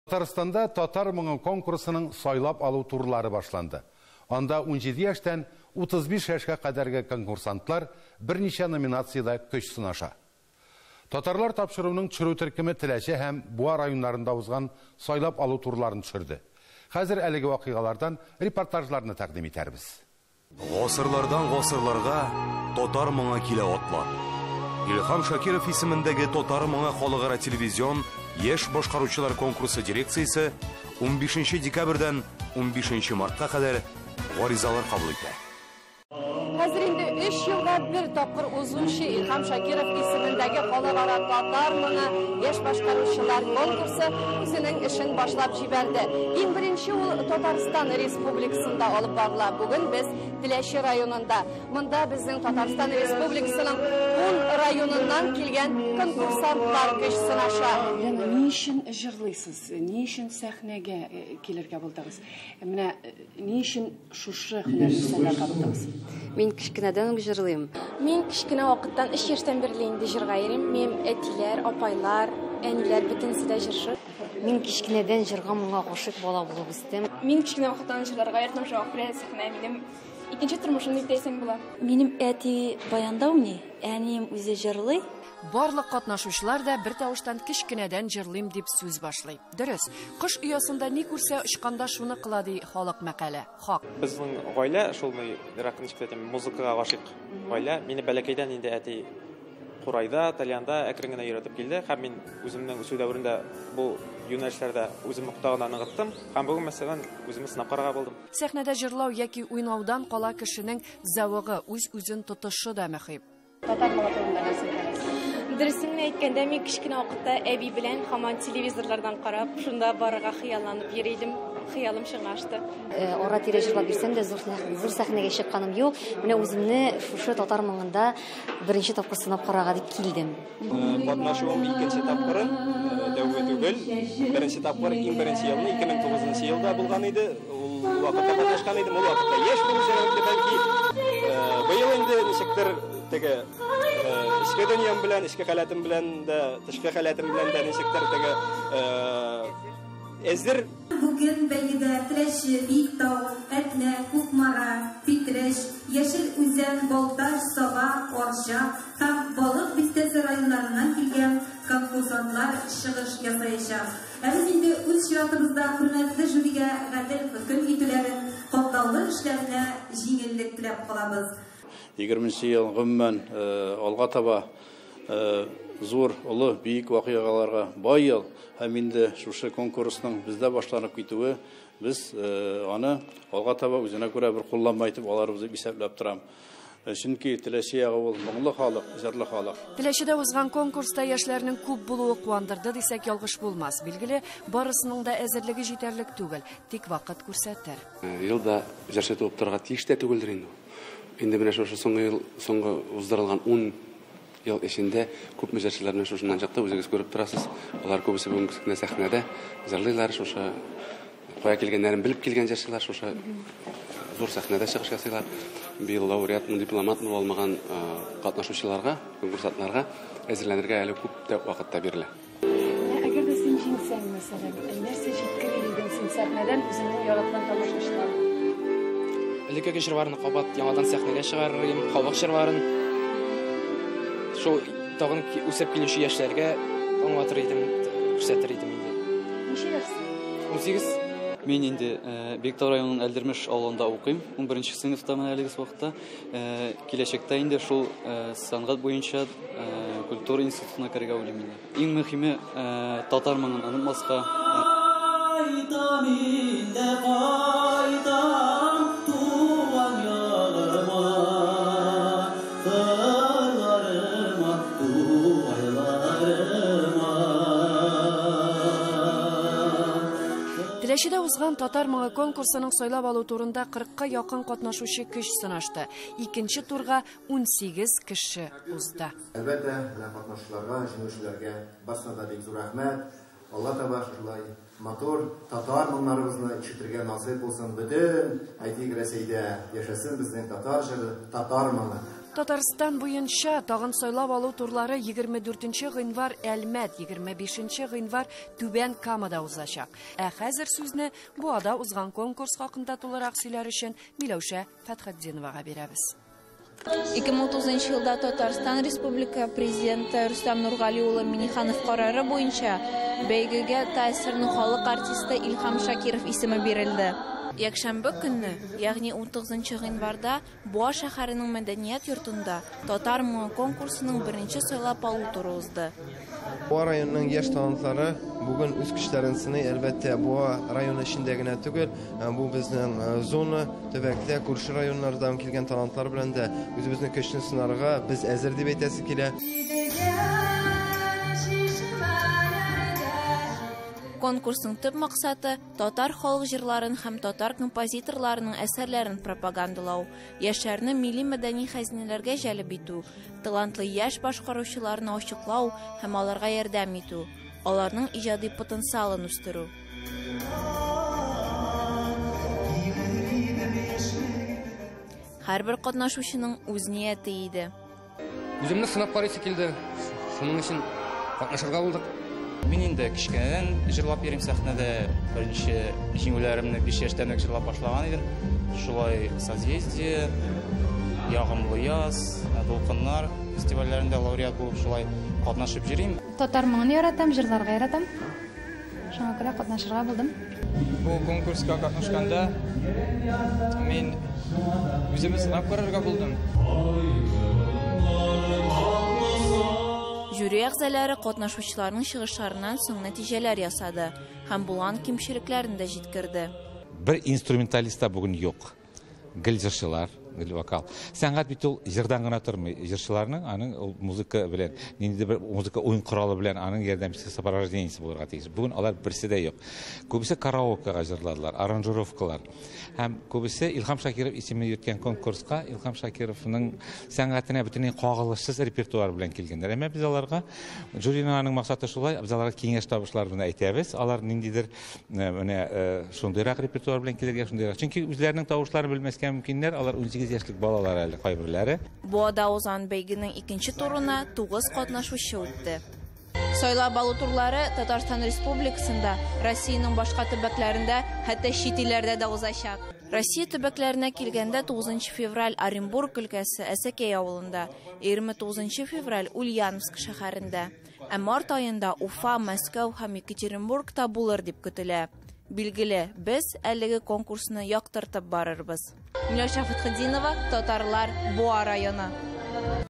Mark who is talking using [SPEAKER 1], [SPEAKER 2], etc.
[SPEAKER 1] Татарстанда Татар моңы конкурсының сайлап алу турлары башланды. Анда 17 яшьтән 35 яшькә кадәрге конкурсантлар берничә номинациядә көч сынаша. Татарлар тапшыруының төшерү төркеме Теләче һәм Буа районнарында узган сайлап алу турларын төшерде. Хәзер әлеге вакыйгалардан репортажларны тәкъдим итәрбез.
[SPEAKER 2] Гасырлардан гасырларга татар моңы килә атлап. Илһам Шакиров исемендәге Татар моңы халыкара телевизион яшь башкаручылар конкурсы дирекциясе 15 декабрьдән 15 мартка кадәр гаризалар кабул итә.
[SPEAKER 3] Хәзер инде 3 елга бер тапкыр узучы Илһам Шакиров исемендәге халыкара татар моңы яшь башкаручылар конкурсы үзенең эшен башлап җибәрде. Иң беренче ул Татарстан Республикасында алып барыла. Бүген без Теләче районында. Монда безнең Татарстан Республикасының 10 районыннан килгән конкурсантлар көч сынаша.
[SPEAKER 4] Лена, ни өчен җырлыйсыз? Ни өчен сәхнәгә килергә булдыгыз? Менә ни өчен шушы һөнәрне сайларга булдыгыз?
[SPEAKER 5] Мин кечкенәдән үк җырлыйм.
[SPEAKER 6] Мин кечкенә вакыттан 3 яшьтән бирле инде җырга йөрим. Минем әтиләр, апайлар, әниләр бөтенесе дә җырчы.
[SPEAKER 5] Мин кечкенәдән җырга моңа гашыйк бала булып үстем.
[SPEAKER 6] Мин кечкенә вакыттан җырларга яратам, шуңа күрә сәхнә минем икенче тормышым дип әйтсәң була.
[SPEAKER 7] Минем әти баянда уйный, әнием үзе җырлый.
[SPEAKER 3] Барлык катнашучылар да бер тавыштан кечкенәдән җырлыйм дип сүз башлый. Дөрес, кош оясында ни күрсә очканда шуны кыла ди халык мәкале. Хак.
[SPEAKER 8] Безнең гаилә шул ерак ничек әйтәм, музыкага гашыйк гаилә. Мине бәләкәйдән инде әти курайда, тальянда әкрен генә өйрәтеп килде һәм мин үземнең үсү дәверендә бу юнәлешләрдә үземне тагын ныгыттым һәм бүген мәсәлән үземне сынап карарга булдым.
[SPEAKER 3] Сәхнәдә җырлау яки уйнаудан кала кешенең зәвыгы, үз-үзен тотышы да мөһим.
[SPEAKER 4] Татар моңы турында нәрсә әйтәсез?
[SPEAKER 6] Дөресен генә әйткәндә, мин кечкенә вакытта әби белән һаман телевизорлардан карап, шунда барырга хыялланып йөри идем. Хыялым чынга ашты.
[SPEAKER 5] Ара-тирә җырлап йөрсәм дә зур сәхнәгә чыкканым юк. Менә үземне шушы татар моңында беренче тапкыр сынап карарга дип килдем.
[SPEAKER 9] Катнашуым икенче тапкыры, дәүге түгел. Беренче тапкыр иң беренче елны 2009 елда булган иде. Ул вакытта катнашкан идем. Ул вакытта яшь булу сәбәпле бәлки. Быел инде ничектер теге эчке дөньям белән, эчке халәтем белән дә, тышкы халәтем белән дә ничектер теге әзер.
[SPEAKER 10] Бүген бәйгедә Теләче, Биектау, Әтнә, Кукмара, Питрәч, Яшел Үзән, Балтач, Саба, Арча һәм Балык Бистәсе районнарыннан килгән конкурсантлар чыгыш ясаячак. Ә без инде үз чиратыбызда хөрмәтле жюригә гадел хөкем итүләрен, катлаулы эшләренә җиңеллек теләп калабыз.
[SPEAKER 11] 20 ел гомумән алга таба зур, олы, бөек вакыйгаларга бай ел һәм инде шушы конкурсның бездә башланып китүе без аны алга таба үзенә күрә бер кулланма итеп аларбыз дип исәпләп торам. Чөнки Теләче ягы ул моңлы халык, җырлы халык.
[SPEAKER 3] Теләчедә узган конкурста яшьләрнең күп булуы куандырды дисәк ялгыш булмас. Билгеле, барысының да әзерлеге җитәрлек түгел, тик вакыт күрсәтер.
[SPEAKER 12] Елда җырчы туып торырга тиеш тә түгелдер инде. Инде менә шушы соңгы ел, соңгы уздырылган 10 ел эчендә күпме җырчылар менә шушыннан чыкты, үзегез күреп торасыз. Алар күбесе бүгенге көндә сәхнәдә җырлыйлар, шушы кая килгәннәрен белеп килгән җырчылар, шушы зур сәхнәдә чыгыш ясыйлар. Быел лауреат, дипломат була алмаган катнашучыларга, конкурсантларга әзерләнергә әле күп тә вакыт та бирелә.
[SPEAKER 4] Әгәр дә син җиңсәң, мәсәлән, нәрсә җиткерер идең син сәхнәдән үзеңнең яраткан тамашачыларга?
[SPEAKER 13] Элеккеге җырларны кабат яңадан сәхнәгә чыгарыр идем, халык җырларын. Шул тагын үсеп килүче яшьләргә аңлатыр идем, күрсәтер идем инде.
[SPEAKER 4] Ничә яшьсең?
[SPEAKER 13] 18.
[SPEAKER 14] Мин инде Биектау районының Әлдермеш авылында укыйм, 11 сыйныфта менә әлеге вакытта. Киләчәктә инде шул сәнгать буенча культура институтына керергә уйлыйм инде. Иң мөһиме татар моңын онытмаска.
[SPEAKER 15] Кайтам инде, кайтам туган ягыма, кырларыма, тугайларыма.
[SPEAKER 3] Теләчедә узган татар моңы конкурсының сайлап алу турында 40-ка якын катнашучы көч сынашты. Икенче турга 18 кеше узды.
[SPEAKER 16] Әлбәттә, менә катнашучыларга, җиңүчеләргә барсына да бик зур рәхмәт. Алла таба шулай матур татар моңнарыбызны ишетергә насыйп булсын. Бөтен әйтик Рәсәйдә яшәсен безнең татар җыры, татар моңы.
[SPEAKER 4] Татарстан буенча тагын сайлап алу турлары 24 гыйнвар Әлмәт, 25 гыйнвар Түбән Камада узачак. Ә хәзер сүзне Буада узган конкурс хакында тулырак сөйләр өчен Миләүшә Фәтхетдиновага бирәбез.
[SPEAKER 17] 2009 елда Татарстан Республика Президенты Рөстәм Нургали улы Минниханов карары буенча бәйгегә ТАССРның халык артисты Илһам Шакиров исеме бирелде. Якшәмбе көнне, ягъни 19 гыйнварда Буа шәһәренең мәдәният йортында Татар моңы конкурсының беренче сайлап алу туры узды.
[SPEAKER 18] Буа районының яшь талантлары бүген үз көчләрен сыный. Әлбәттә, Буа районы эчендә генә түгел, бу безнең зона, төбәктә, күрше районнардан килгән талантлар белән дә үзебезнең көчне сынарга без әзер дип әйтәсе килә.
[SPEAKER 17] Конкурсның төп максаты татар халык җырларын һәм татар композиторларының әсәрләрен пропагандалау, яшьләрне милли мәдәни хәзинәләргә җәлеп итү, талантлы яшь башкаручыларны ачыклау һәм аларга ярдәм итү, аларның иҗади потенциалын үстерү. Һәрбер катнашучының үз нияте иде.
[SPEAKER 13] Үземне сынап карыйсы килде, шуның өчен катнашырга булдык.
[SPEAKER 8] Мин инде кечкенәдән җырлап йөрим сәхнәдә. Беренче җиңүләремне 5 яшьтән үк җырлап башлаган идем. Шулай Созвездие, Ягымлы яз, Дулкыннар фестивальләрендә лауреат булып шулай катнашып йөрим.
[SPEAKER 19] Татар моңын яратам, җырларга яратам. Шуңа күрә катнашырга булдым.
[SPEAKER 13] Бу конкурска катнашканда мин үземне сынап карарга булдым.
[SPEAKER 17] Жюри әгъзалары катнашучыларның чыгышларыннан соң нәтиҗәләр ясады һәм булган кимчелекләрен дә җиткерде.
[SPEAKER 20] Бер инструменталист та бүген юк. Гел җырчылар, гел вокал. Сәнгать бит ул җырдан гына тормый. Җырчыларның аның ул музыка белән, ниндидер бер музыка уен коралы белән аның ярдәмчесе, сопровождениесе булырга тиеш. Бүген алар берсе дә юк. Күбесе караокега җырладылар, аранжировкалар. Һәм күбесе Илһам Шакиров исемен йөрткән конкурска Илһам Шакировның сәнгатенә бөтенләй кагылышсыз репертуар белән килгәннәр. Әмма без аларга, жюриның аның максаты шулай, без аларга киңәш табышлар белән әйтәбез. Алар ниндидер менә шундыйрак репертуар белән килергә, шундыйрак. Чөнки үзләренең тавышларын белмәскә мөмкиннәр, алар 18 яшьлек балалар әле кайберләре.
[SPEAKER 17] Буада узган бәйгенең икенче турына 9 катнашучы үтте. Сайлап алу турлары Татарстан Республикасында, Россиянең башка төбәкләрендә, хәтта чит илләрдә дә узачак. Россия төбәкләренә килгәндә 9 февраль Оренбург өлкәсе Әсәкәй авылында, 29 февраль Ульяновск шәһәрендә, ә март аенда Уфа, Мәскәү һәм Екатеринбургта булыр дип көтелә. Билгеле, без әлеге конкурсны яктыртып барырбыз. Миләүшә Фәтхетдинова, Татарлар, Буа районы.